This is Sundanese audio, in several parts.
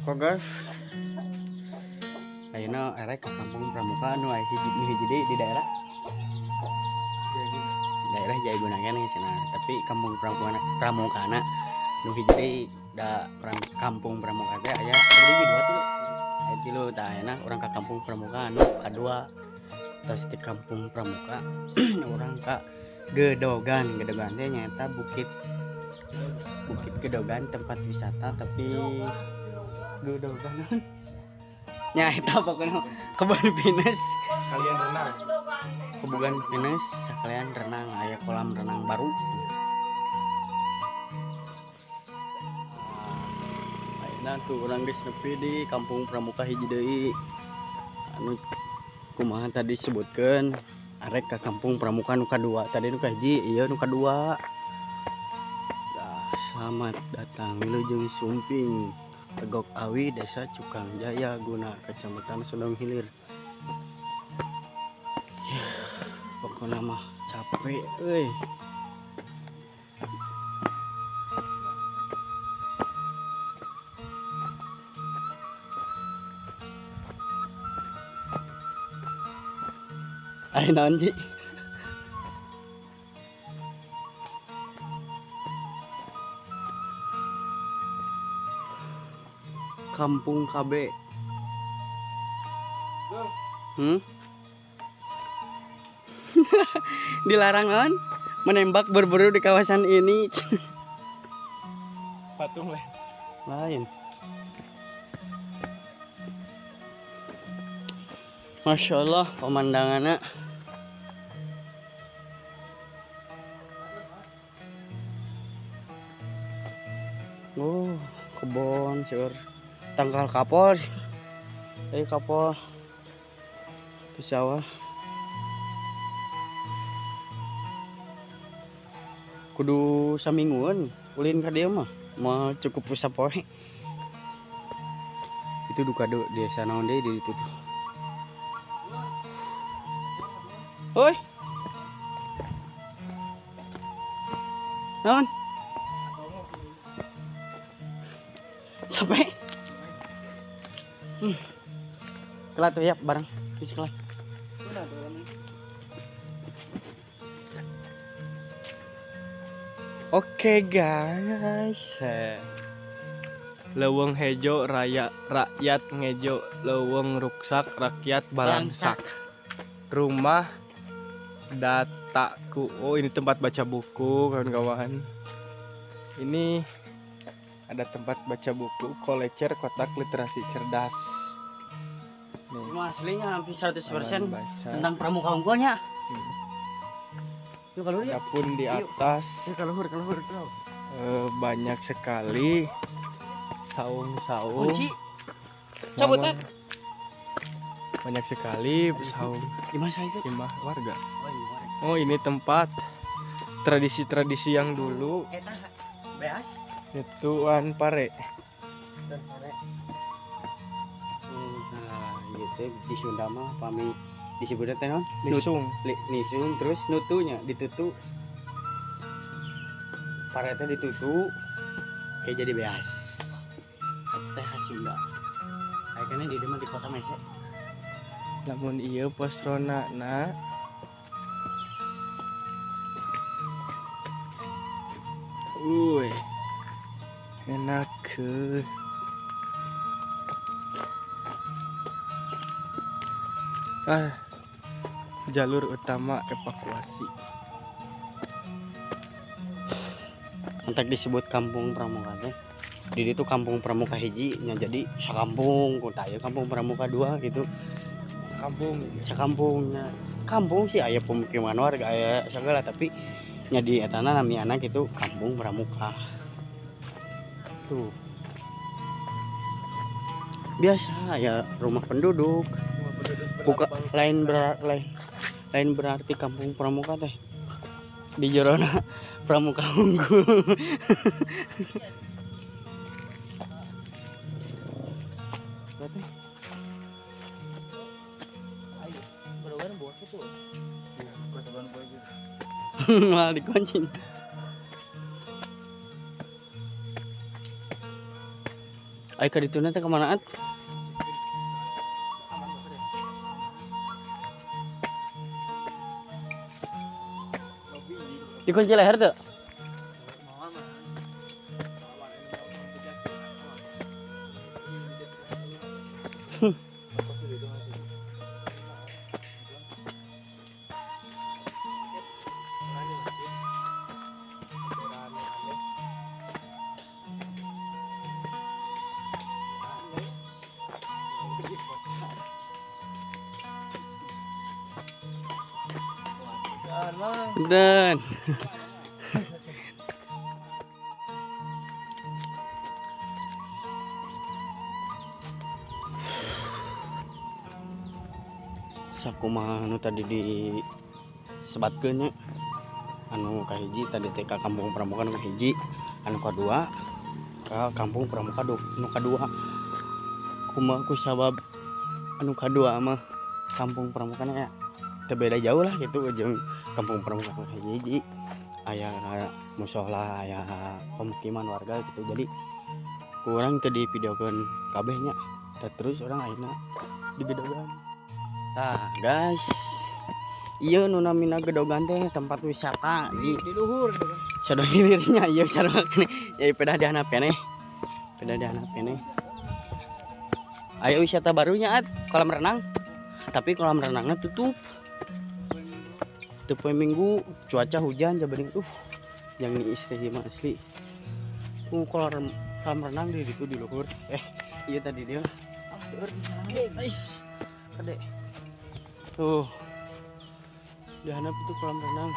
Oke guys, ayeuna erek ka Kampung Pramuka anu aya hiji nu hiji deui di daerah daerah Jayaguna keneh cenah, tapi Kampung Pramukana nu hiji deui da Kampung Pramuka teh aya hiji dua tilu. Aya tilu tah ayeuna urang ka Kampung Pramuka anu kadua. Tos di Kampung Pramuka urang ka Gedogan. Gedogan teh nyaeta bukit Gedogan tempat wisata, tapi Gedogan nya eta pokoknya kebun pinus kalian renang, kebun pinus sekalian renang, aya kolam renang baru. Ayeuna tuh urang geus nepi di Kampung Pramuka hiji deui anu kumaha tadi sebutkeun arek ka Kampung Pramuka nu kadua, tadi nu kahiji ieu nu kadua. Selamat datang wilujeng sumping Legok Awi, Desa Cukang Jaya Guna, Kecamatan Sendang Hilir. Ya, pokoknya mah capek euy. Ayo naon Ji? Kampung KB. Dilarang on menembak berburu di kawasan ini. Patung lain. Lain. Masya Allah pemandangannya. Oh, kebon seur. Tangkal kapol, kapol di sawah. Kudu samingguan ulin ka dieu mah, mah cukup sapoe. Itu duka desa naon deui di ditu tuh. Hoi. Naon? Capek. Kelat tuh ya barang bisa kelat. Oke guys, leuweung hejo raya rakyat ngejo, leuweung ruksak rakyat balangsak. Rumah dataku. Oh, ini tempat baca buku kawan-kawan. Ini ada tempat baca buku Kolecer Kotak Literasi Cerdas. Nih. Aslinya hampir 100% tentang pramuka unggulnya. Adapun di atas banyak sekali saung-saung. Banyak sekali saung. Imah warga. Oh, ini tempat tradisi-tradisi yang dulu. Ituan pare. Nah, gitu di Sunda mah pami disebutnya teh naon? Nisung. Nisung terus nutunya ditutu. Pare teh ditutu kayak jadi beas. Teh khas Sunda. Kayaknya di dieu mah di kota mah. Lamun ieu pos rona na. Uy. Enak ke. Ah, jalur utama evakuasi. Entak disebut Kampung Pramuka teh. Di ditu Kampung Pramuka hiji nya jadi sakampung, ku tah ieu Kampung Pramuka dua gitu. Sakampung. Sakampungnya. Kampung sih aya pemukiman warga aya segala, tapi nya di etana namiana gitu Kampung Pramuka. Tuh. Biasa ya rumah penduduk. Buka lain lain berarti Kampung Pramuka teh di jerona Pramuka unggul. Malah dikunci. Ayo ka dituna teh kemana at? Dikunci leher tuh. Dan sakumaha anu tadi disebatkeun nya, anu kahiji tadi teh ka Kampung Pramuka nu kahiji, anu kadua ka Kampung Pramuka nu kadua. Kumaha ku sabab anu kadua mah Kampung Pramuka nya teu beda jauh lah gitu jeung Kampung Pramuka nu kahiji, aya musola, aya pemukiman warga gitu. Jadi kurang teu divideokeun kabeh nya. Terus orang ayeuna di Gedogan. Tah guys, ieu nu namina Gedogan teh tempat wisata di luhur Sodong Hilirnya ieu sarua keneh. Jadi pedah di handap keneh. Pedah di handap keneh. Aya wisata barunya at, kolam renang. Tapi kolam renangnya tutup. Tutup poe Minggu, cuaca hujan jabaning yang niis teh mah asli. Kolam renang di ditu di luhur. Iya tadi dia. Ais. Kade. Tuh. Di handap itu kolam renang.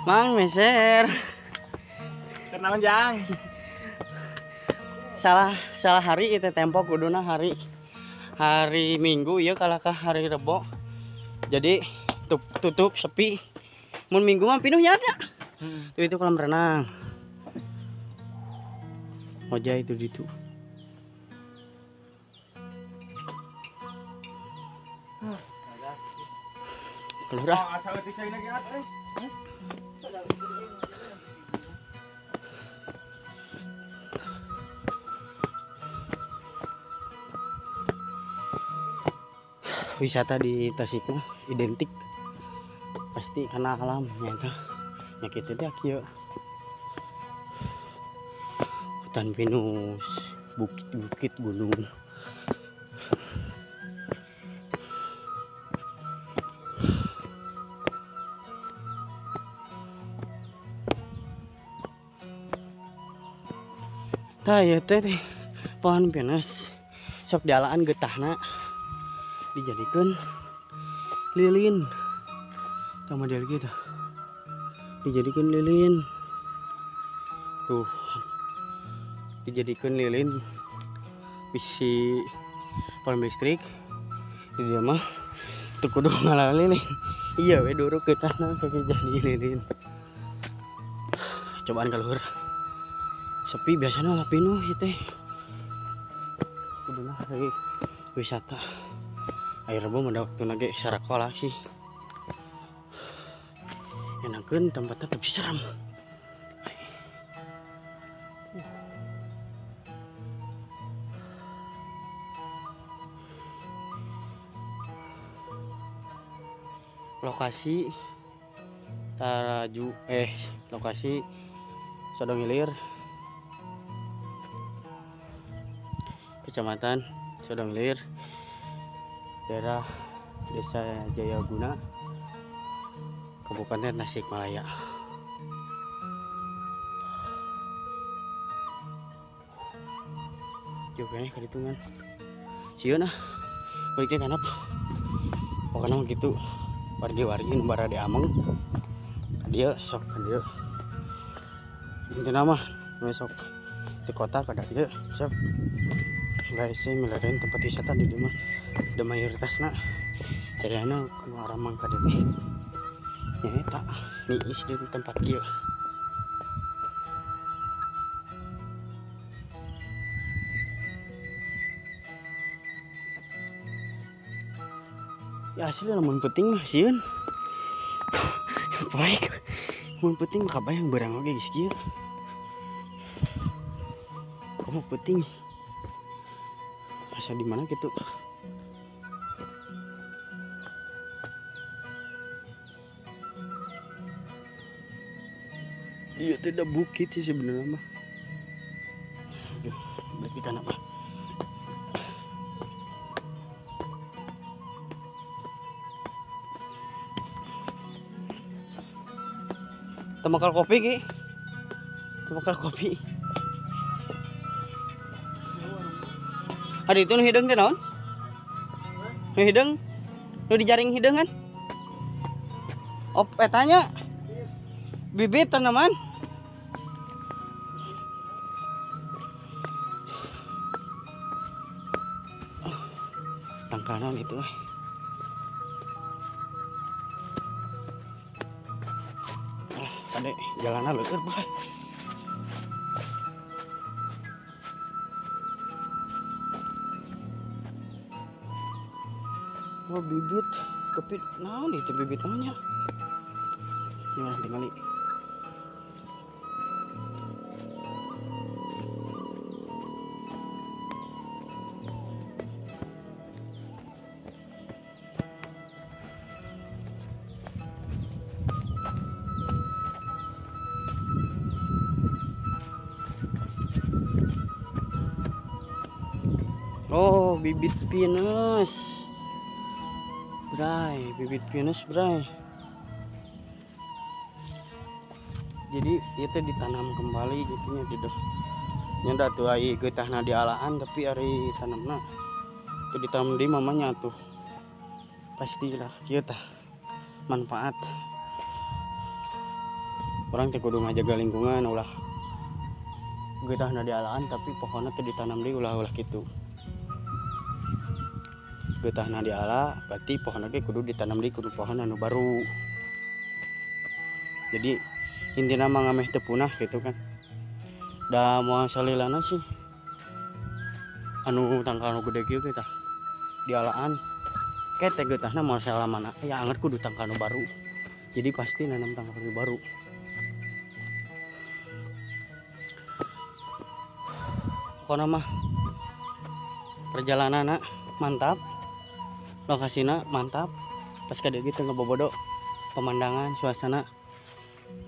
Mang meser. Kenalan jang. Salah hari itu tempo kuduna hari Minggu ya kalahkah hari Rebo. Jadi tutup sepi. Mun Minggu mah pinuh nya nya. Tuh itu kolam renang. Hojai itu ditu. Keluar. Wisata di Tasik mah identik pasti karena alam nyata. Nya kitu teh kieu. Hutan pinus, bukit-bukit gunung. Tah ieu teh pohon pinus sok dialaan getahna dijadikeun lilin. Tah model kieu tah. Dijadikeun lilin. Tuh. Dijadikeun lilin bisi pohon listrik. Di dieu mah teu kudu ngala lilin. Iya we duruk getahna sok jadi lilin. Cobaan ka luhur. Sepi biasanya lah pinuh ieu teh. Kuduna hari wisata. Air Rebo mah waktuna ge sarakola sih. Enakeun tempatnya tapi seram. Lokasi Taraju lokasi Sodong Ilir, Kecamatan Sodong Ilir, daerah Desa Jayaguna, Kabupaten Tasikmalaya. Jauh kayaknya kehitungan. Sieun ah, baliknya kanap. Pokoknya mah gitu. Wargi-wargi nu barade ameng. Dia sok dia. Intina mah besok di kota kada dia sok. Guys, saya milarian tempat wisata di rumah. Da mayoritasna sadayana nu aramang ka dieu teh. Nyaeta niis di tempat kieu. Ya asli lamun penting mah sieun. Baik. Mun penting mah kabayang beurang oge geus kieu. Kamu penting. Asa di mana gitu? Dia tidak bukit sih sebenarnya mah. Aduh, balik di kanan mah. Temakal kopi ki. Temakal kopi. Ada itu nu hideung teh naon? Nu hideung. Nu dijaring hideung kan? Oh, etanya. Bibit tanaman. Tangkalan itu. Kade jalanan leueur bah. Oh bibit, tapi naon itu bibit namanya? Gimana tinggali? Oh, bibit pinus. Bray, bibit pinus, bray. Jadi itu ditanam kembali gitunya gitu. Nya tuh ai geutahna dialaan tapi ari tanamna itu ditanam di mamanya tuh. Pastilah kieu tah manfaat. Orang teh kudu ngajaga lingkungan ulah geutahna dialaan tapi pohonna teh ditanam deui ulah-ulah kitu. Getahna diala berarti pohon oge kudu ditanam di kudu pohon anu baru. Jadi intina mah ngameh teu punah gitu kan. Da moal salilana sih anu tangkal nu gede kieu teh dialaan ke teh getahna moal salamana ya anget kudu tangkal nu baru. Jadi pasti nanam tangkal nu baru. Pokona mah perjalananna mantap. Lokasinya mantap, pas kada gitu ngebobodo, pemandangan, suasana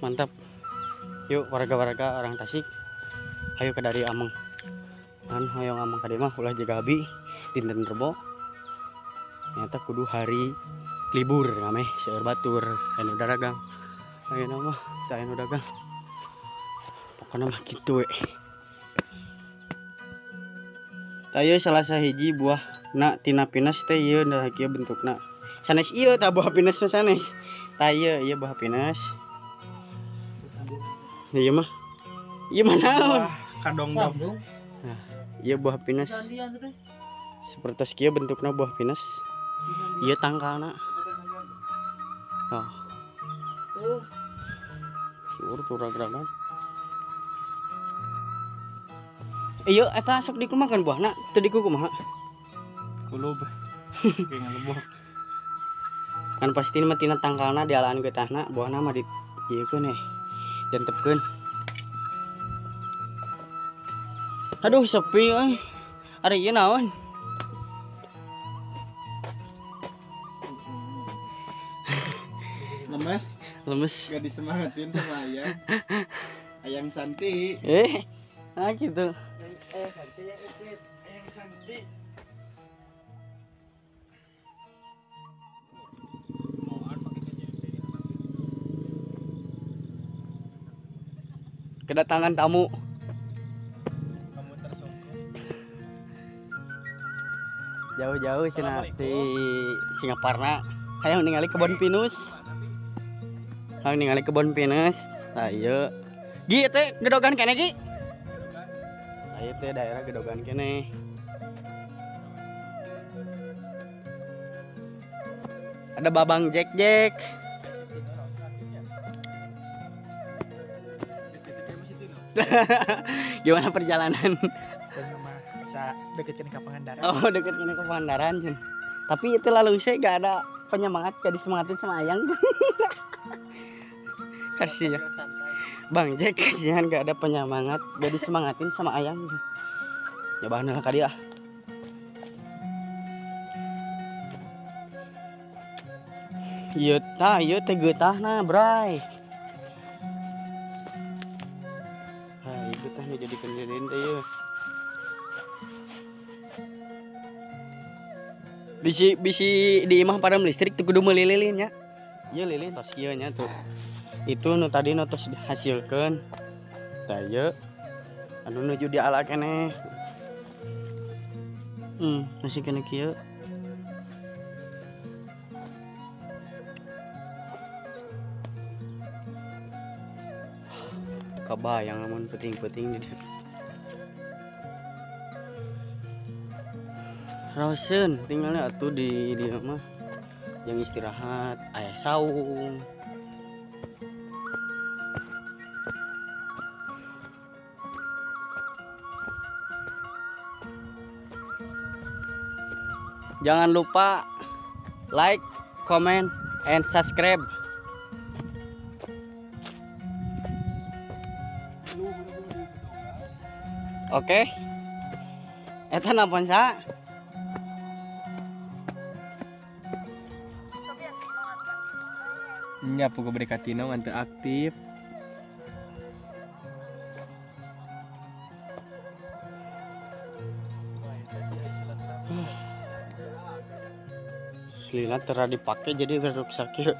mantap. Yuk warga-warga orang Tasik, ayo ke dari ameng. Kan hoyong ameng ka dieu mah ulah jaga abi dinten Rebo. Nyata kudu hari libur ngameh seueur batur anu dagang. Ayeuna mah teu anu dagang. Pokona mah kitu we. Tah ieu salah sahiji buah na tina pinus teh ieu nah kieu bentukna. Sanes ieu tah buah pinus sanes. Tah ieu ieu buah pinus. Ieu mah. Ieu mah naon? Kadongdong. Nah, ieu buah pinus. Seperti kieu bentukna buah pinus. Ieu tangkalna. Oh. Suur tuh rag-ragan. Ieu eta sok dikumakan buahna, teu dikukumaha? Kulub. Kayak ngalebok. Kan pasti mah tina tangkalna dialaan getahna, buahna mah di ieukeun dentepkeun. Aduh sepi euy. Ari ieu naon? Lemes, lemes. Gak disemangatin sama ayang. Ayang Santi. Nah gitu. Santi yang upit. Ayang Santi. Kedatangan tamu. Kamu tersungkur. Jauh-jauh cenah di Singaparna. Hayang ningali kebon pinus. Hayang ningali kebon pinus. Tah ieu. Gi teh gedogan keneh gi. Tah ieu teh daerah gedogan keneh. Ada Babang Jack Jack. Gimana perjalanan? Bisa deketin ke Pangandaran. Oh, deketin ke Pangandaran. Tapi itu lalu saya gak ada Penyemangat gak disemangatin sama Ayang. Kasihan. Bang Jack kasihan gak ada penyemangat, gak disemangatin sama Ayang. Nyobaan lah ka dia. Ieu tah, ieu teh geutahna, Bray. Ha, ieu getah nu jadi lilin teh ieu. Bisi bisi di imah padam listrik tuh kudu meuli lilin nya. Ieu lilin tos ieu nya tuh. Itu nu tadi nu tos dihasilkeun. Tah ieu anu nuju diala keneh. Masih kena kieu. Kebayang lamun penting-penting di dieu. Raoseun tinggalnya atuh di dieu mah. Yang istirahat, aya saung. Jangan lupa like, comment, and subscribe. Oke. Eta naon sa? Nya pugu beri katino ngan teu aktif. Selina tera dipake jadi rusak kieu.